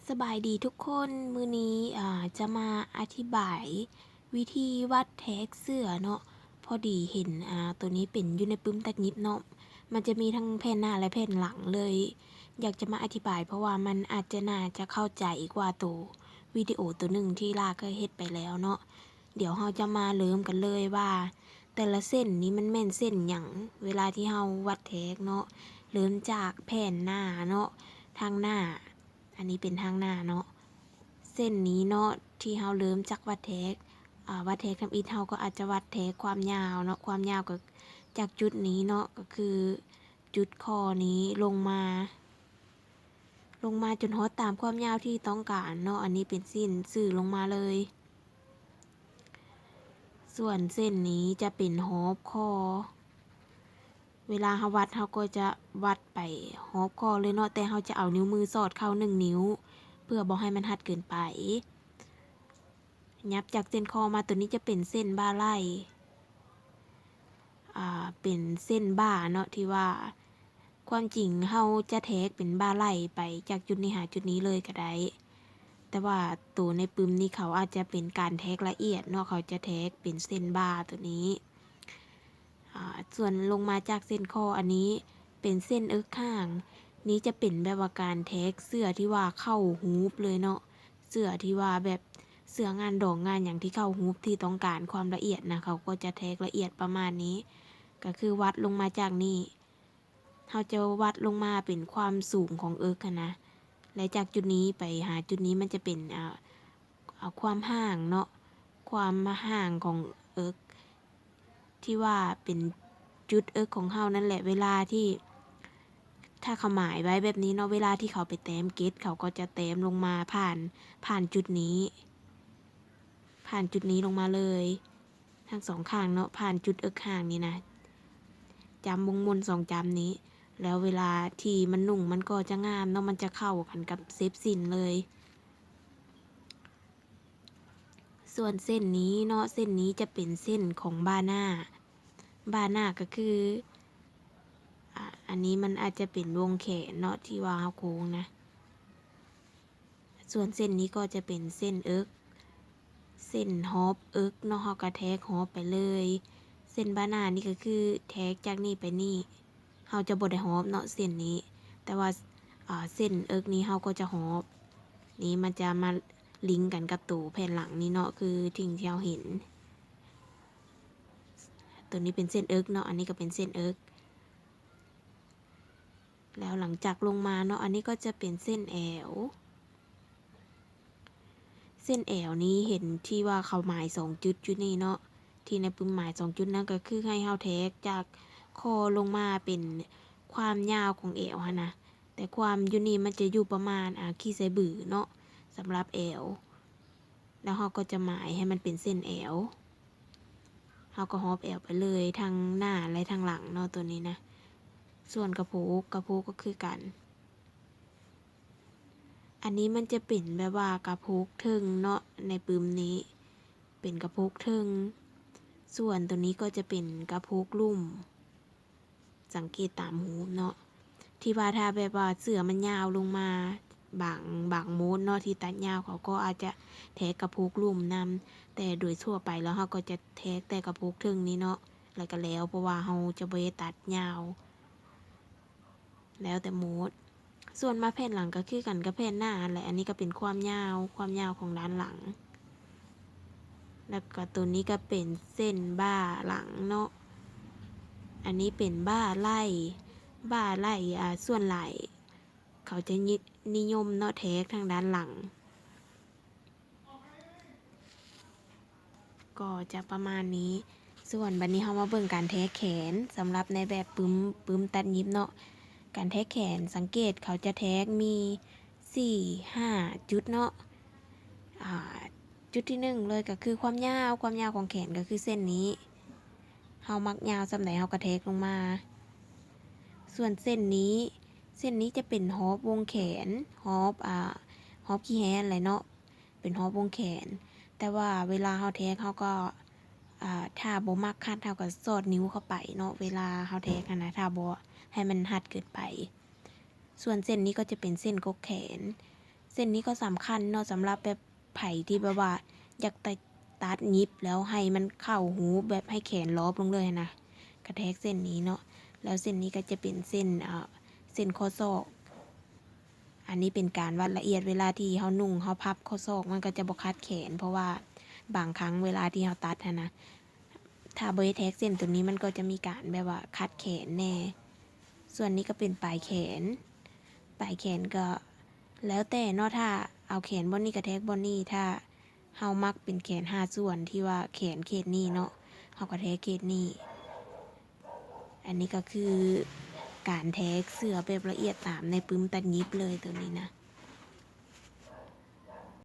ສະບາຍດີທຸກຄົນ, ມື້ນີ້ ອາ ຈະມາອະທິບາຍວິທີວັດແທກເສື້ອເນາະ. ພໍດີເຫັນ ອາ ໂຕນີ້ເປັນຢູ່ໃນປຶ້ມຕັດຫຍິບເນາະ, ມັນຈະມີທັງແຜ່ນໜ້າ ແລະ ແຜ່ນຫຼັງເລີຍ. ຢາກຈະມາອະທິບາຍ ເພາະວ່າມັນອາດຈະໜ້າຈະເຂົ້າໃຈກວ່າໂຕວິດີໂອໂຕໜຶ່ງທີ່ລາເຄີຍເຮັດໄປແລ້ວເນາະ. ດຽວເຮົາຈະມາເລີ່ມກັນເລີຍວ່າ ແຕ່ລະເສັ້ນນີ້ມັນແມ່ນເສັ້ນຫຍັງ ເວລາທີ່ເຮົາວັດແທກເນາະ. ເລີ່ມຈາກແຜ່ນໜ້າເນາະ, ທາງໜ້າ, ອັນນີ້ເປັນທາງໜ້າເນາະ. ເສັ້ນນີ້ເນາະ ທີ່ເຮົາເລີ່ມຈາກວັດແທກ ອາ ວັດແທກທຳອິດ ເຮົາກໍອາດຈະວັດແທກຄວາມຍາວເນາະ, ຄວາມຍາວກໍຈາກຈຸດນີ້ເນາະ ກໍຄືຈຸດຂໍ້ນີ້ລົງມາ ລົງມາຈົນຮອດຕາມຄວາມຍາວທີ່ຕ້ອງການເນາະ. ອັນນີ້ເປັນເສັ້ນຊື່ລົງມາເລີຍ. ສ່ວນເສັ້ນນີ້ຈະເປັນຮອບຂໍ້. ເວລາເຮົາວັດ ເຮົາກໍຈະວັດໄປຮອບຂໍ້ເລີຍເນາະ, ແຕ່ເຮົາຈະເອົານິ້ວມືສອດເຂົ້າໜຶ່ງນິ້ວ ເພື່ອບໍ່ໃຫ້ມັນຮັດເກີນໄປ. ຫຍັບຈາກເສັ້ນຂໍ້ມາ, ໂຕນີ້ຈະເປັນເສັ້ນບ່າໄຫຼ່ ອາ ເປັນເສັ້ນບ່າເນາະ ທີ່ວ່າ ຄວາມຈິງເຮົາຈະແທກເປັນບ່າໄຫຼ່ໄປຈາກຈຸດນີ້ຫາຈຸດນີ້ເລີຍກໍໄດ້, ແຕ່ວ່າໂຕໃນປຶ້ມນີ້ເຂົາອາດຈະເປັນການແທກລະອຽດເນາະ, ເຂົາຈະແທກເປັນເສັ້ນບ່າໂຕນີ້. ອາ ສ່ວນລົງມາຈາກເສັ້ນຂໍ້, ອັນນີ້ເປັນເສັ້ນເອິກຫາງ. ນີ້ຈະເປັນແບບວ່າການແທກເສື້ອທີ່ວ່າເຂົ້າຮູບເລີຍເນາະ, ເສື້ອທີ່ວ່າແບບເສື້ອງານດອງງານຫຍັງທີ່ເຂົ້າຮູບ ທີ່ຕ້ອງການຄວາມລະອຽດນະ, ເຂົາກໍຈະແທກລະອຽດປະມານນີ້. ກໍຄືວັດລົງມາຈາກນີ້ ເຮົາຈະວັດລົງມາເປັນຄວາມສູງຂອງເອິກຫັ້ນນະ ແລະ ຈາກຈຸດນີ້ໄປຫາຈຸດນີ້ ມັນຈະເປັນ ອາ ອາ ຄວາມຫ່າງເນາະ, ຄວາມຫ່າງຂອງເອິກ ທີ່ວ່າເປັນຈຸດເອິກຂອງເຮົານັ້ນແຫຼະ. ເວລາທີ່ ຖ້າເຂົາໝາຍໄວ້ແບບນີ້ເນາະ, ເວລາທີ່ເຂົາໄປແຕ້ມເກັດ ເຂົາກໍຈະແຕ້ມລົງມາຜ່ານ ຜ່ານຈຸດນີ້ ຜ່ານຈຸດນີ້ລົງມາເລີຍ. ທັງສອງຂ້າງເນາະ, ຜ່ານຈຸດເອິກຫາງນີ້ນະ, ຈ້ຳວົງມົນສອງຈ້ຳນີ້. ແລ້ວເວລາທີ່ມັນນຸ່ງ ມັນກໍຈະງາມເນາະ, ມັນຈະເຂົ້າກັນກັບເຊັບສິ້ນເລີຍ. ສ່ວນເສັ້ນນີ້ເນາະ, ເສັ້ນນີ້ຈະເປັນເສັ້ນຂອງບ່າໜ້າ. ບ່າໜ້າກໍຄື ອາ ອັນນີ້ມັນອາດຈະເປັນວົງແຂນເນາະ ທີ່ວ່າເຮົາໂຄ້ງນະ. ສ່ວນເສັ້ນນີ້ກໍຈະເປັນເສັ້ນເອິກ, ເສັ້ນຮອບເອິກເນາະ, ເຮົາກໍແທກຮອບໄປເລີຍ. ເສັ້ນບ່າໜ້ານີ້ກໍຄືແທກຈາກນີ້ໄປນີ້, ເຮົາຈະບໍ່ໄດ້ຮອບເນາະເສັ້ນນີ້, ແຕ່ວ່າ ອາ ເສັ້ນເອິກນີ້ເຮົາກໍຈະຮອບ. ນີ້ມັນຈະມາລິງກັນກັບໂຕແຜ່ນຫຼັງນີ້ເນາະ, ຄືສິ່ງທີ່ເຮົາເຫັນ. ໂຕນີ້ເປັນເສັ້ນເອິກເນາະ, ອັນນີ້ກໍເປັນເສັ້ນເອິກ. ແລ້ວຫຼັງຈາກລົງມາເນາະ, ອັນນີ້ກໍຈະເປັນເສັ້ນແອວ. ເສັ້ນແອວນີ້ເຫັນທີ່ວ່າເຂົາໝາຍສອງຈຸດຢູ່ນີ້ເນາະ, ທີ່ໃນປຶ້ມໝາຍສອງຈຸດນັ້ນ ກໍຄືໃຫ້ເຮົາແທກຈາກຂໍ້ລົງມາເປັນຄວາມຍາວຂອງແອວຫັ້ນນະ. ແຕ່ຄວາມຢູ່ນີ້ມັນຈະຢູ່ປະມານ ອາ ຂີ້ໃສ່ບືເນາະ, ສຳລັບແອວ. ແລ້ວເຮົາກໍຈະໝາຍໃຫ້ມັນເປັນເສັ້ນແອວ. ເຮົາກໍຮອບແອວໄປເລີຍ ທັງໜ້າ ແລະ ທັງຫຼັງເນາະ ໂຕນີ້ນະ. ສ່ວນກະໂພກ, ກະໂພກກໍຄືກັນ. ອັນນີ້ມັນຈະເປັນແບບວ່າກະໂພກເທິງເນາະ, ໃນປຶ້ມນີ້ເປັນກະໂພກເທິງ. ສ່ວນໂຕນີ້ກໍຈະເປັນກະໂພກລຸ່ມ. ສັງເກດຕາມຮູບເນາະ ທີ່ວ່າຖ້າແບບວ່າເສື້ອມັນຍາວລົງມາ ບາງ ບາງໂມດເນາະ ທີ່ຕັດຍາວ ເຂົາກໍອາດຈະແທກກະໂພກລຸ່ມນຳ, ແຕ່ໂດຍທົ່ວໄປແລ້ວເຮົາກໍຈະແທກແຕ່ກະໂພກເທິງນີ້ເນາະ ແລ້ວກໍແລ້ວ ເພາະວ່າເຮົາຈະບໍ່ໄດ້ຕັດຍາວ ແລ້ວແຕ່ໂມດ. ສ່ວນມາແຜ່ນຫຼັງກໍຄືກັນກັບແຜ່ນໜ້າຫັ້ນແຫຼະ, ອັນນີ້ກໍເປັນຄວາມຍາວ, ຄວາມຍາວຂອງດ້ານຫຼັງ. ແລ້ວກໍໂຕນີ້ກໍເປັນເສັ້ນບ່າຫຼັງເນາະ, ອັນນີ້ເປັນບ່າໄຫຼ່, ບ່າໄຫຼ່ ອາ ສ່ວນຫຼາຍເຂົາຈະນິ ນິຍົມເນາະ ແທກທາງດ້ານຫຼັງ. ກໍຈະປະມານນີ້. ສ່ວນບັດນີ້ເຮົາມາເບິ່ງການແທກແຂນ ສຳລັບໃນແບບປຶ້ມ ປຶ້ມຕັດຫຍິບເນາະ. ການແທກແຂນ ສັງເກດເຂົາຈະແທກມີສີ່ຫ້າຈຸດເນາະ. ອາ ຈຸດທີໜຶ່ງເລີຍກໍຄືຄວາມຍາວ, ຄວາມຍາວຂອງແຂນກໍຄືເສັ້ນນີ້, ເຮົາມັກຍາວສ່ຳໃດເຮົາກໍແທກລົງມາ. ສ່ວນເສັ້ນນີ້ ເສັ້ນນີ້ຈະເປັນຮອບວົງແຂນ, ຮອບ ອາ ຮອບຂີ້ແຮ້ຫັ້ນແຫຼະເນາະ. ເປັນຮອບວົງແຂນ, ແຕ່ວ່າເວລາເຮົາແທກ ເຮົາກໍ ອາ ຖ້າບໍ່ມັກຮັດ ເຮົາກໍສອດນິ້ວເຂົ້າໄປເນາະ ເວລາເຮົາແທກຫັ້ນນະ, ຖ້າບໍ່ໃຫ້ມັນຮັດເກີນໄປ. ສ່ວນເສັ້ນນີ້ກໍຈະເປັນເສັ້ນກົກແຂນ, ເ ສັ້ນນີ້ກໍສຳຄັນເນາະ ສຳລັບແບບໃຜທີ່ແບບວ່າຢາກຕັດ ຕັດຫຍິບແລ້ວໃຫ້ມັນເຂົ້າຮູບ ແບບໃຫ້ແຂນລອບລົງເລີຍຫັ້ນນະ ກະແທກເສັ້ນນີ້ເນາະ. ແລ້ວເສັ້ນນີ້ກໍຈະເປັນເສັ້ນ ເອີ ເສັ້ນຂໍ້ສອກ. ອັນນີ້ເປັນການວັດລະອຽດ ເວລາທີ່ເຮົານຸ່ງ ເຮົາພັບຂໍ້ສອກ ມັນກໍຈະບໍ່ຂັດແຂນ ເພາະວ່າບາງຄັ້ງເວລາທີ່ເຮົາຕັດຫັ້ນນະ ຖ້າບໍ່ໄດ້ແທກເສັ້ນໂຕນີ້ ມັນກໍຈະມີການແບບວ່າຂັດແຂນແດ່. ສ່ວນນີ້ກໍເປັນປາຍແຂນ ປາຍແຂນກໍແລ້ວແຕ່ເນາະ ຖ້າເອົາແຂນບ່ອນນີ້ກໍແທກບ່ອນນີ້ ຖ້າເຮົາມັກເປັນແຂນຫ້າສ່ວນ ທີ່ວ່າແຂນເຂດນີ້ເນາະ ເຮົາກໍແທກເຂດນີ້. ອັນນີ້ກໍຄືການແທກເສື້ອແບບລະອຽດຕາມໃນປຶ້ມຕັດຫຍິບເລີຍໂຕນີ້ນະ.